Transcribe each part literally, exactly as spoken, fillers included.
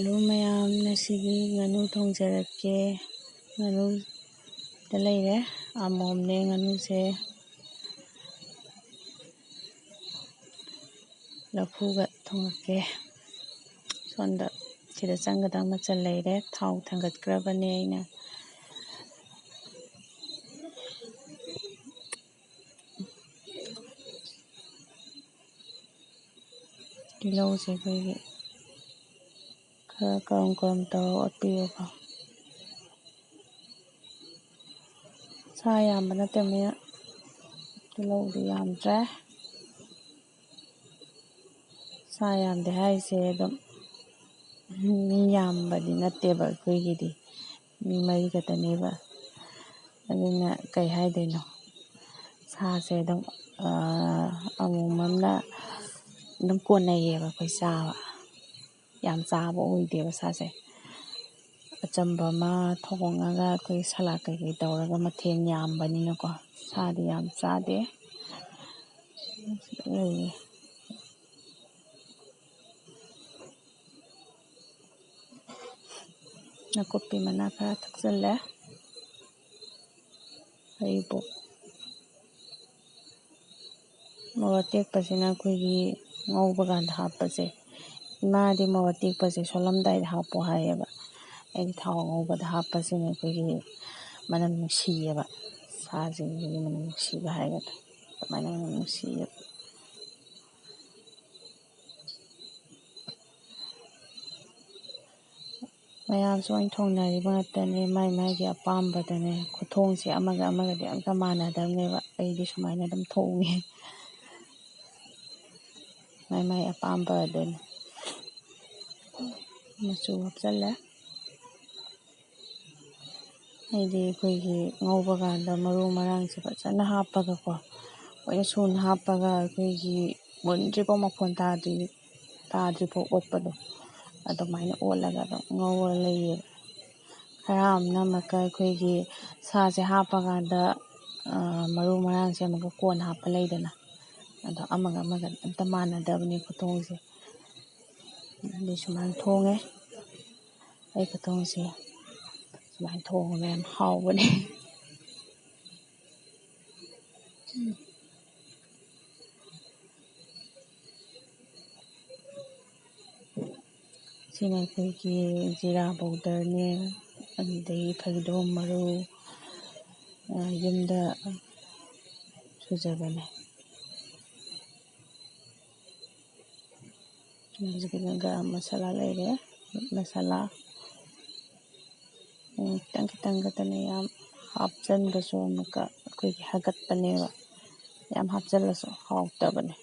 Hello ꯃꯌꯥꯝ, ꯉꯁꯤꯒꯤ ꯉꯥꯅꯨ ꯊꯣꯡꯖꯔꯛꯀꯦ꯫ ꯉꯥꯅꯨꯗ ꯂꯩꯔꯦ, ꯑꯃꯣꯝꯅꯦ ꯉꯥꯅꯨꯁꯦ꯫ ꯂꯐꯨꯒ ꯊꯣꯡꯉꯛꯀꯦ꯫ ꯁꯣꯝꯗ ꯁꯤꯗ ꯆꯪꯒꯗꯕ ꯃꯆꯜ ꯂꯩꯔꯦ꯫ ꯊꯥꯎ ꯊꯥꯡꯒꯠꯈ꯭ꯔꯕꯅꯦ ꯑꯩꯅ꯫ ꯇꯤꯜꯍꯧꯁꯦ ꯑꯩꯈꯣꯏꯒꯤ ꯈꯔ ꯀꯔꯝ ꯀꯔꯝ ꯇꯧꯔꯒ ꯑꯣꯠꯄꯤꯔꯒ, ꯁꯥ ꯌꯥꯝꯕ ꯅꯠꯇꯕꯅꯤꯅ ꯇꯤꯜꯍꯧꯗꯤ ꯌꯥꯝꯗ꯭ꯔꯦ꯫ ꯁꯥ ꯌꯥꯝꯗꯦ ꯍꯥꯏꯁꯦ ꯑꯗꯨꯝ ꯃꯤ ꯌꯥꯝꯕꯗꯤ ꯅꯠꯇꯦꯕ ꯑꯩꯈꯣꯏꯒꯤꯗꯤ, ꯃꯤ ꯃꯔꯤ ꯈꯛꯇꯅꯦꯕ꯫ ꯑꯗꯨꯅ ꯀꯩ ꯍꯥꯏꯗꯣꯏꯅꯣ, ꯁꯥꯁꯦ ꯑꯗꯨꯝ ꯑꯃꯣꯝ ꯑꯃꯅ ꯑꯗꯨꯝ ꯀꯣꯟꯅꯩꯌꯦꯕ ꯑꯩꯈꯣꯏ ꯆꯥꯕ꯫ ꯌꯥꯝ ꯆꯥꯕ ꯑꯣꯏꯗꯦꯕ ꯁꯥꯁꯦ꯫ ꯑꯆꯝꯕ ꯑꯃ ꯊꯣꯡꯉꯒ ꯑꯩꯈꯣꯏ ꯁꯂꯥꯠ ꯀꯩꯀꯩ ꯇꯧꯔꯒ ꯃꯊꯦꯜ ꯌꯥꯝꯕꯅꯤꯅꯀꯣ, ꯁꯥꯗꯤ ꯌꯥꯝ ꯆꯥꯗꯦ꯫ ꯂꯩꯌꯦ꯫ ꯅꯥꯀꯨꯞꯄꯤ ꯃꯅꯥ ꯈꯔ ꯊꯥꯛꯆꯜꯂꯦ꯫ ꯍꯔꯤꯕꯣꯞ, ꯃꯣꯔꯣꯛ ꯑꯇꯦꯛꯄꯁꯤꯅ ꯑꯩꯈꯣꯏꯒꯤ ꯉꯧꯕ ꯀꯥꯟꯗ ꯍꯥꯞꯄꯁꯦ꯫ ꯏꯃꯥꯗꯤ ꯃꯣꯔꯣꯛ ꯑꯇꯦꯛꯄꯁꯦ ꯁꯣꯜꯂꯝꯗꯥꯏꯗ ꯍꯥꯞꯄꯣ ꯍꯥꯏꯌꯦꯕ꯫ ꯑꯩꯗꯤ ꯊꯥꯎ ꯉꯧꯕꯗ ꯍꯥꯞꯄꯁꯤꯅ ꯑꯩꯈꯣꯏꯒꯤ ꯃꯅꯝ ꯅꯨꯡꯁꯤꯌꯦꯕ, ꯁꯥꯁꯤꯡꯁꯤꯒꯤ ꯃꯅꯝ ꯅꯨꯡꯁꯤꯕ ꯍꯥꯏꯒꯗ꯭ꯔꯥ, ꯑꯗꯨꯃꯥꯏꯅ ꯃꯅꯝ ꯅꯨꯡꯁꯤꯌꯦꯕ꯫ ꯃꯌꯥꯝꯁꯨ ꯂꯣꯏ ꯊꯣꯡꯅꯔꯤꯕ ꯉꯥꯛꯇꯅꯦ, ꯃꯥꯏ ꯃꯥꯏꯒꯤ ꯑꯄꯥꯝꯕꯗꯅꯦ꯫ ꯈꯨꯊꯣꯡꯁꯦ ꯑꯃꯒ ꯑꯃꯒꯗꯤ ꯑꯝꯇ ꯃꯥꯟꯅꯗꯕꯅꯦꯕ꯫ ꯑꯩꯗꯤ ꯁꯨꯃꯥꯏꯅ ꯑꯗꯨꯝ ꯊꯣꯡꯉꯦ, ꯃꯥꯏ ꯃꯥꯏ ꯑꯄꯥꯝꯕ ꯑꯗꯨꯅꯤ꯫ ꯃꯆꯨ ꯍꯥꯞꯆꯜꯂꯦ꯫ ꯑꯩꯗꯤ ꯑꯩꯈꯣꯏꯒꯤ ꯉꯧꯕ ꯀꯥꯟꯗ ꯃꯔꯨ ꯃꯔꯥꯡꯁꯦ ꯐꯖꯅ ꯍꯥꯞꯄꯒꯀꯣ, ꯂꯣꯏꯅ ꯁꯨꯅ ꯍꯥꯞꯄꯒ ꯑꯩꯈꯣꯏꯒꯤ ꯃꯨꯟꯗ꯭ꯔꯤꯐꯥꯎ, ꯃꯐꯣꯟ ꯇꯥꯗ꯭ꯔꯤ, ꯇꯥꯗ꯭ꯔꯤꯐꯥꯎ ꯑꯣꯠꯄꯗꯣ, ꯑꯗꯨꯃꯥꯏꯅ ꯑꯣꯠꯂꯒ ꯑꯗꯨꯝ ꯉꯧꯔ ꯂꯩꯌꯦꯕ꯫ ꯈꯔ ꯑꯃꯅ ꯑꯃꯨꯛꯀ ꯑꯩꯈꯣꯏꯒꯤ ꯁꯥꯁꯦ ꯍꯥꯞꯄꯀꯥꯟꯗ, ꯑ, ꯃꯔꯨ ꯃꯔꯥꯡꯁꯦ ꯑꯃꯨꯛꯀ ꯀꯣꯟꯅ ꯍꯥꯞꯄ ꯂꯩꯗꯅ, ꯑꯗꯣ ꯑꯃꯒ ꯑꯃꯒ ꯑꯝꯇ ꯃꯥꯟꯅꯗꯕꯅꯦ ꯈꯨꯊꯣꯡꯁꯦ꯫ ꯑꯗꯨ ꯁꯨꯃꯥꯏꯅ ꯊꯣꯡꯉꯦ꯫ ꯑꯩ ꯈꯨꯊꯣꯡꯁꯦ ꯁꯨꯃꯥꯏꯅ ꯊꯣꯡꯉꯒ ꯌꯥꯝ ꯍꯥꯎꯕꯅꯦ꯫ ꯁꯤꯅ ꯑꯩꯈꯣꯏꯒꯤ ꯖꯤꯔꯥ powderꯅꯦ, ꯑꯗꯨꯗꯒꯤ ꯐꯗꯤꯒꯣꯝ ꯃꯔꯨ, ꯑ, ꯌꯨꯝꯗ ꯁꯨꯖꯕꯅꯦ꯫ ꯍꯧꯖꯤꯛꯀꯤꯗ ꯒꯔꯝ ꯃꯁꯥꯂꯥ ꯂꯩꯔꯦ, ꯃꯁꯥꯂꯥ꯫ ꯎꯝ, ꯈꯤꯇꯪ ꯈꯤꯇꯪ ꯈꯛꯇꯅꯦ, ꯌꯥꯝ ꯍꯥꯞꯆꯟꯕꯁꯨ ꯑꯃꯨꯛꯀ ꯑꯩꯈꯣꯏꯒꯤ ꯍꯥꯒꯠꯄꯅꯦꯕ, ꯌꯥꯝ ꯍꯥꯞꯆꯜꯂꯁꯨ ꯍꯥꯎꯇꯕꯅꯦ꯫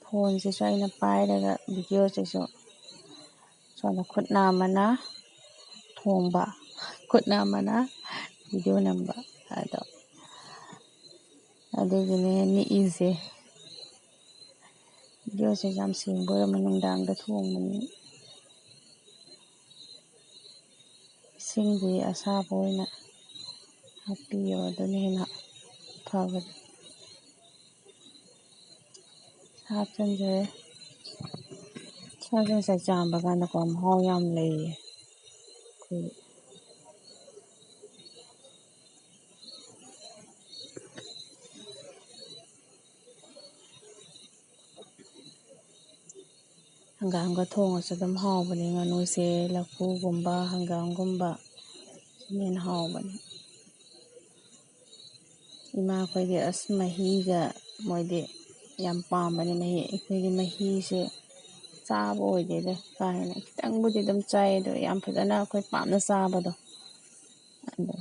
ꯐꯣꯟꯁꯤꯁꯨ ꯑꯩꯅ ꯄꯥꯏꯔꯒ videoꯁꯤꯁꯨ ꯁꯣꯝꯗ ꯈꯨꯠ ꯅꯥꯝꯃꯅ ꯊꯣꯡꯕ, ꯈꯨꯠ ꯅꯥꯝꯃꯅ video ꯅꯝꯕ, ꯑꯗꯣ ꯑꯗꯨꯒꯤꯅꯦ ꯅꯤꯛꯏꯁꯦ꯫ Videoꯁꯦ ꯌꯥꯝ ꯁꯦꯡꯕ ꯑꯣꯏꯔꯝꯃꯣꯏ, ꯅꯨꯡꯗꯥꯡꯗ ꯊꯣꯡꯕꯅꯤ꯫ ꯏꯁꯤꯡꯗꯤ ꯑꯁꯥꯕ ꯑꯣꯏꯅ ꯍꯥꯞꯄꯤꯌꯣ, ꯑꯗꯨꯅ ꯍꯦꯟꯅ ꯐꯕꯅꯤ꯫ ꯁꯥ ꯍꯥꯞꯆꯤꯟꯖꯔꯦ꯫ ꯁꯥꯁꯦ ꯉꯁꯥꯏ ꯆꯥꯝꯕ ꯀꯥꯟꯗꯀꯣ, ꯃꯍꯥꯎ ꯌꯥꯝ ꯂꯩꯌꯦ꯫ ꯑꯩꯈꯣꯏ ꯍꯪꯒꯥꯝꯒ ꯊꯣꯡꯉꯁꯨ ꯑꯗꯨꯝ ꯍꯥꯎꯕꯅꯦ꯫ ꯉꯥꯅꯨꯁꯦ ꯂꯐꯨꯒꯨꯝꯕ, ꯍꯪꯒꯥꯝꯒꯨꯝꯕ, ꯁꯤꯅ ꯍꯦꯟꯅ ꯍꯥꯎꯕꯅꯦ꯫ ꯏꯃꯥꯈꯣꯏꯗꯤ ꯑꯁ ꯃꯍꯤꯒ ꯃꯣꯏꯗꯤ ꯌꯥꯝ ꯄꯥꯝꯕꯅꯦ꯫ ꯃꯍꯤ, ꯑꯩꯈꯣꯏꯗꯤ ꯃꯍꯤꯁꯦ ꯆꯥꯕ ꯑꯣꯏꯗꯦꯗ ꯀꯥ ꯍꯦꯟꯅ꯫ ꯈꯤꯇꯪꯕꯨꯗꯤ ꯑꯗꯨꯝ ꯆꯥꯏ, ꯑꯗꯣ ꯌꯥꯝ ꯐꯖꯅ ꯑꯩꯈꯣꯏ ꯄꯥꯝꯅ ꯆꯥꯕꯗꯣ ꯑꯗꯣ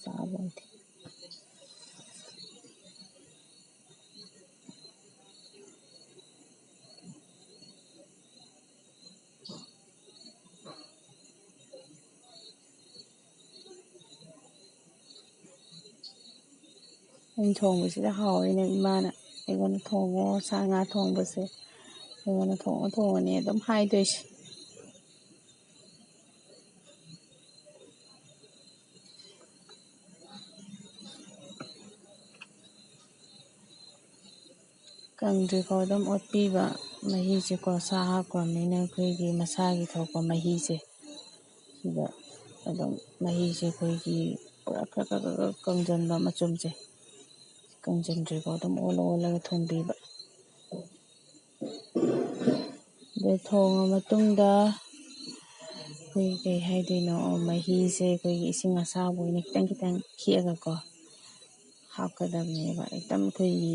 ꯆꯥꯕ ꯑꯣꯏꯗꯦ꯫ ꯑꯩꯅ ꯊꯣꯡꯕꯁꯤꯗ ꯍꯥꯎꯋꯦꯅ ꯏꯃꯥꯅ ꯑꯩꯉꯣꯟꯗ ꯊꯣꯡꯉꯣ, ꯁꯥ ꯉꯥ ꯊꯣꯡꯕꯁꯦ ꯑꯩꯉꯣꯟꯗ ꯊꯣꯡꯉꯣ ꯊꯣꯡꯉꯣꯅꯦ ꯑꯗꯨꯝ ꯍꯥꯏꯗꯣꯏꯁꯦ꯫ ꯀꯪꯗ꯭ꯔꯤꯐꯥꯎ ꯑꯗꯨꯝ ꯑꯣꯠꯄꯤꯕ꯫ ꯃꯍꯤꯁꯦꯀꯣ, ꯁꯥ ꯍꯥꯞꯈ꯭ꯔꯕꯅꯤꯅ ꯑꯩꯈꯣꯏꯒꯤ ꯃꯁꯥꯒꯤ ꯊꯣꯛꯄ ꯃꯍꯤꯁꯦ, ꯁꯤꯗ ꯑꯗꯨꯝ ꯃꯍꯤꯁꯦ ꯑꯩꯈꯣꯏꯒꯤ ꯄꯨꯔꯥ ꯈꯔ ꯈꯔ ꯈꯔ ꯈꯔ ꯀꯪꯁꯤꯟꯕ ꯃꯆꯨꯝꯁꯦ, ꯀꯪꯁꯤꯟꯗ꯭ꯔꯤꯐꯥꯎ ꯑꯗꯨꯝ ꯑꯣꯠꯂ ꯑꯣꯠꯂꯒ ꯊꯣꯡꯕꯤꯕ꯫ ꯑꯗꯩ ꯊꯣꯡꯉ ꯃꯇꯨꯡꯗ ꯑꯩꯈꯣꯏ ꯀꯩ ꯍꯥꯏꯗꯣꯏꯅꯣ, ꯃꯍꯤꯁꯦ ꯑꯩꯈꯣꯏꯒꯤ ꯏꯁꯤꯡ ꯑꯁꯥꯕ ꯑꯣꯏꯅ ꯈꯤꯇꯪ ꯈꯤꯇꯪ ꯈꯤꯛꯑꯒꯀꯣ ꯍꯥꯞꯀꯗꯕꯅꯦꯕ꯫ ꯍꯦꯛꯇ ꯑꯩꯈꯣꯏꯒꯤ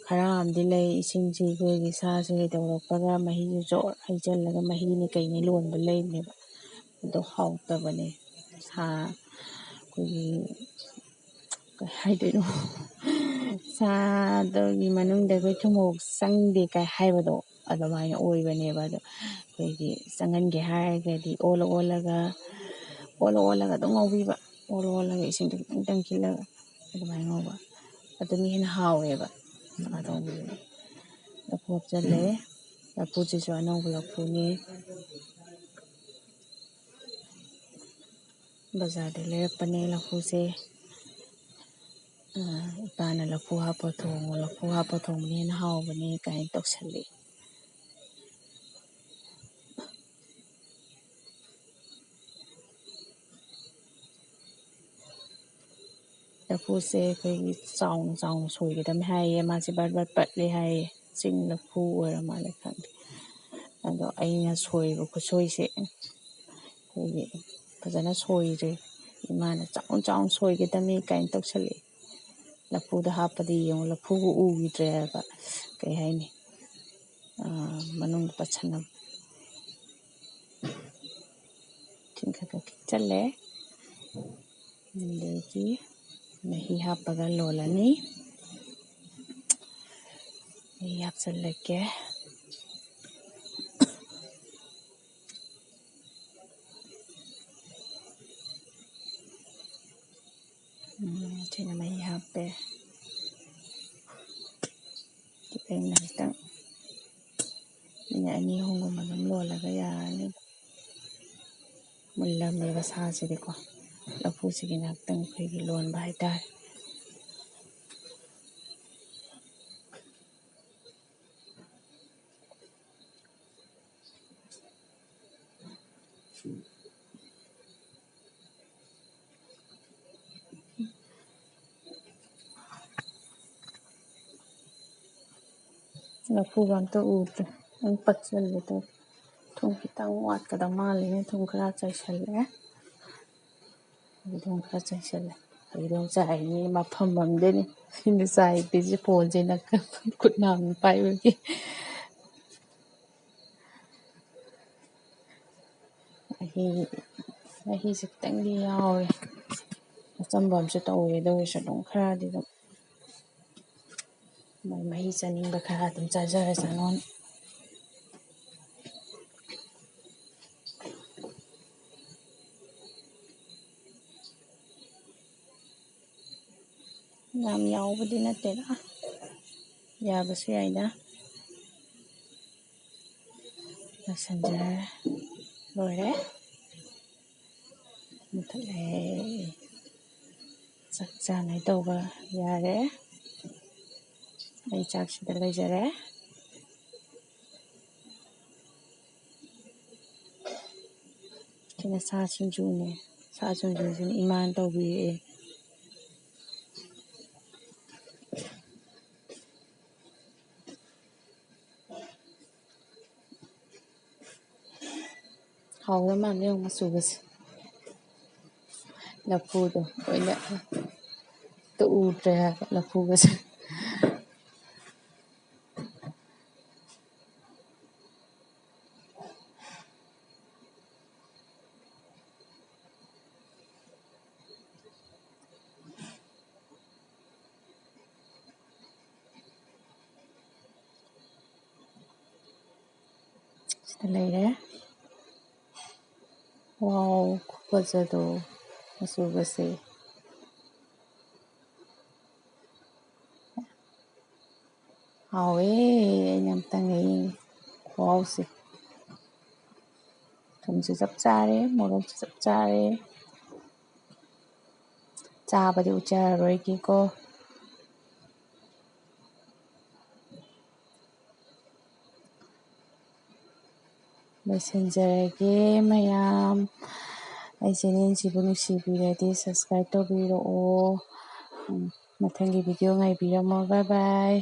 ꯈꯔ ꯑꯃꯗꯤ ꯂꯩ, ꯏꯁꯤꯡꯁꯤ ꯑꯩꯈꯣꯏꯒꯤ ꯁꯥꯁꯦ ꯀꯩꯗꯧꯔꯛꯄꯒ ꯃꯍꯤꯁꯦ ꯖꯣꯔ ꯍꯩꯖꯤꯜꯂꯒ ꯃꯍꯤꯅꯤ ꯀꯩꯅꯤ ꯂꯣꯟꯕ ꯂꯩꯕꯅꯦꯕ꯫ ꯑꯗꯣ ꯍꯥꯎꯇꯕꯅꯦ꯫ ꯁꯥ ꯑꯩꯈꯣꯏꯒꯤ ꯀꯩ ꯍꯥꯏꯗꯣꯏꯅꯣ, ꯁꯥꯗꯨꯒꯤ ꯃꯅꯨꯡꯗ ꯑꯩꯈꯣꯏ ꯊꯨꯝ ꯃꯣꯔꯣꯛ ꯆꯪꯗꯦ ꯀꯥꯏ ꯍꯥꯏꯕꯗꯣ ꯑꯗꯨꯃꯥꯏꯅ ꯑꯣꯏꯕꯅꯦꯕ꯫ ꯑꯗꯣ ꯑꯩꯈꯣꯏꯒꯤ ꯆꯪꯍꯟꯒꯦ ꯍꯥꯏꯔꯒꯗꯤ ꯑꯣꯜꯂ ꯑꯣꯜꯂꯒ, ꯑꯣꯜꯂ ꯑꯣꯜꯂꯒ ꯑꯗꯨꯝ ꯉꯧꯕꯤꯕ꯫ ꯑꯣꯜꯂ ꯑꯣꯜꯂꯒ ꯏꯁꯤꯡꯗꯣ ꯈꯤꯇꯪ ꯈꯤꯇꯪ ꯈꯤꯜꯂꯒ ꯑꯗꯨꯃꯥꯏꯅ ꯉꯧꯕ꯫ ꯑꯗꯨꯅ ꯍꯦꯟꯅ ꯍꯥꯎꯋꯦꯕ ꯁꯥ ꯊꯣꯡꯕꯗꯨꯗꯤ꯫ ꯂꯐꯨ ꯍꯥꯞꯆꯜꯂꯦ꯫ ꯂꯐꯨꯁꯤꯁꯨ ꯑꯅꯧꯕ ꯂꯐꯨꯅꯤ꯫ ꯕꯖꯥꯔꯗ ꯂꯩꯔꯛꯄꯅꯦ ꯂꯐꯨꯁꯦ꯫ ꯑ, ꯏꯄꯥꯅ "ꯂꯐꯨ ꯍꯥꯞꯄ ꯊꯣꯡꯉꯣ, ꯂꯐꯨ ꯍꯥꯞꯄ ꯊꯣꯡꯕꯅ ꯍꯦꯟꯅ ꯍꯥꯎꯕꯅꯦ" ꯀꯥꯏꯅ ꯇꯧꯁꯜꯂꯛꯑꯦ꯫ ꯂꯐꯨꯁꯦ ꯑꯩꯈꯣꯏꯒꯤ ꯆꯥꯎꯅ ꯆꯥꯎꯅ ꯁꯣꯏꯒꯗꯕꯅꯤ ꯍꯥꯏꯌꯦ꯫ ꯃꯥꯁꯦ ꯕꯠ ꯕꯠ ꯄꯠꯂꯦ ꯍꯥꯏꯌꯦ꯫ ꯆꯤꯡ ꯂꯐꯨ ꯑꯣꯏꯔ ꯃꯥꯜꯂꯦ, ꯈꯪꯗꯦ꯫ ꯑꯗꯣ ꯑꯩꯅ ꯁꯣꯏꯕ ꯈꯨꯠꯁꯣꯏꯁꯦ ꯑꯩꯈꯣꯏꯒꯤ ꯐꯖꯅ ꯁꯣꯏꯗ꯭ꯔꯦ꯫ ꯏꯃꯥꯅ "ꯆꯥꯎꯅ ꯆꯥꯎꯅ ꯁꯣꯏꯒꯗꯕꯅꯤ" ꯀꯥꯏꯅ ꯇꯧꯁꯜꯂꯛꯑꯦ꯫ ꯂꯐꯨꯗ ꯍꯥꯞꯄꯗꯤ ꯌꯦꯡꯉꯨ, ꯂꯐꯨꯕꯨ ꯎꯈꯤꯗ꯭ꯔꯦ ꯍꯥꯏꯕ꯫ ꯀꯩ ꯍꯥꯏꯅꯤ? ꯑꯥ, ꯃꯅꯨꯡꯗ ꯄꯠꯁꯟꯅꯕ꯫ ꯏꯁꯤꯡ ꯈꯔ ꯈꯔ ꯈꯤꯛꯆꯜꯂꯦ꯫ ꯑꯗꯒꯤ ꯃꯍꯤ ꯍꯥꯞꯄꯒ ꯂꯣꯜꯂꯅꯤ꯫ ꯃꯍꯤ ꯍꯥꯞꯆꯜꯂꯒꯦ꯫ ꯎꯝ, ꯁꯤꯅ ꯃꯍꯤ ꯍꯥꯞꯄꯦ꯫ ꯈꯤꯇꯪ ꯉꯥꯏꯍꯥꯛꯇꯪ ꯃꯤꯅꯤꯠ ꯑꯅꯤ ꯑꯍꯨꯝꯒꯨꯝꯕ ꯑꯗꯨꯝ ꯂꯣꯜꯂꯒ ꯌꯥꯔꯅꯤ꯫ ꯃꯨꯜꯂꯝꯃꯦꯕ ꯁꯥꯁꯤꯗꯤꯀꯣ꯫ ꯂꯐꯨꯁꯤꯒꯤ ꯉꯥꯏꯍꯥꯛꯇꯪ ꯑꯩꯈꯣꯏꯒꯤ ꯂꯣꯟꯕ ꯍꯥꯏꯇꯥꯔꯦ꯫ ꯂꯐꯨꯒ ꯑꯝꯇ ꯎꯗ꯭ꯔꯦ꯫ ꯑꯗꯨꯝ ꯄꯠꯁꯤꯜꯂꯦ ꯇꯧ꯫ ꯊꯨꯝ ꯈꯤꯇꯪ ꯋꯥꯠꯀꯗꯕ ꯃꯥꯜꯂꯤꯅꯦ꯫ ꯊꯨꯝ ꯈꯔ ꯆꯥꯏꯁꯜꯂꯦ꯫ ꯊꯨꯝ ꯈꯔ ꯆꯥꯏꯁꯜꯂꯦ꯫ ꯀꯩꯗꯧ ꯆꯥꯏꯅꯤ? ꯃꯐꯝ ꯑꯃꯗꯅꯤ꯫ ꯁꯤꯅ ꯆꯥꯏꯗ꯭ꯔꯤꯁꯦ ꯐꯣꯟꯁꯦ ꯅꯥꯀꯟ ꯈꯨꯠ ꯅꯥꯝꯃ ꯄꯥꯏꯕꯒꯤ꯫ ꯃꯍꯤ, ꯃꯍꯤꯁꯦ ꯈꯤꯇꯪꯗꯤ ꯌꯥꯎꯔꯦ꯫ ꯑꯆꯝꯕ ꯑꯃꯁꯨ ꯇꯧꯋꯦ, ꯑꯗꯨ ꯑꯣꯏꯔꯁꯨ ꯑꯗꯨꯝ ꯈꯔꯗꯤ ꯑꯗꯨꯝ ꯃꯣꯏ ꯃꯍꯤ ꯆꯥꯅꯤꯡꯕ ꯈꯔ ꯑꯗꯨꯝ ꯆꯥꯖꯔꯁꯅꯣꯅ꯫ ꯌꯥꯝ ꯌꯥꯎꯕꯗꯤ ꯅꯠꯇꯦꯗ, ꯌꯥꯕꯁꯨ ꯌꯥꯏꯗ꯫ ꯂꯣꯏꯁꯤꯟꯖꯔꯦ꯫ ꯂꯣꯏꯔꯦ꯫ ꯃꯨꯊꯠꯂꯦ꯫ ꯆꯥꯛ ꯆꯥꯅꯩ ꯇꯧꯕ ꯌꯥꯔꯦ꯫ ꯑꯩ ꯆꯥꯛꯁꯤꯗ ꯂꯩꯖꯔꯦ꯫ ꯁꯤꯅ ꯁꯥ ꯁꯤꯡꯖꯨꯅꯦ꯫ ꯁꯥ ꯁꯤꯡꯖꯨꯁꯤꯅ ꯏꯃꯥꯅ ꯇꯧꯕꯤꯔꯛꯑꯦ꯫ ꯍꯥꯎꯗꯧ ꯃꯥꯜꯂꯦ ꯌꯦꯡꯉꯨ ꯃꯆꯨꯒꯁꯦ꯫ ꯂꯐꯨꯗꯣ ꯂꯣꯏꯅ ꯑꯝꯇ ꯎꯗ꯭ꯔꯦ ꯍꯥꯏꯕ ꯂꯐꯨꯒꯁꯦ꯫ ꯁꯤꯗ ꯂꯩꯔꯦ꯫ ꯋꯥꯎ, ꯈꯨꯐꯖꯗꯣ, ꯃꯆꯨꯒꯁꯦ꯫ ꯍꯥꯎꯋꯦ, ꯑꯩꯅ ꯑꯝꯇꯪ ꯌꯦꯡꯉꯦ ꯈꯨꯍꯥꯎꯁꯦ꯫ ꯊꯨꯝꯁꯨ ꯆꯞ ꯆꯥꯔꯦ, ꯃꯣꯔꯣꯛꯁꯨ ꯆꯞ ꯆꯥꯔꯦ꯫ ꯆꯥꯕꯗꯤ ꯎꯠꯆꯔꯔꯣꯏꯒꯦꯀꯣ꯫ ꯂꯣꯏꯁꯤꯟꯖꯔꯒꯦ ꯃꯌꯥꯝ꯫ ꯑꯩ ꯆꯦꯅꯦꯜꯁꯤꯕꯨ ꯅꯨꯡꯁꯤꯕꯤꯔꯗꯤ subscribe ꯇꯧꯕꯤꯔꯛꯑꯣ꯫ ꯎꯝ, ꯃꯊꯪꯒꯤ video ꯉꯥꯏꯕꯤꯔꯝꯃꯣ꯫ Bye bye꯫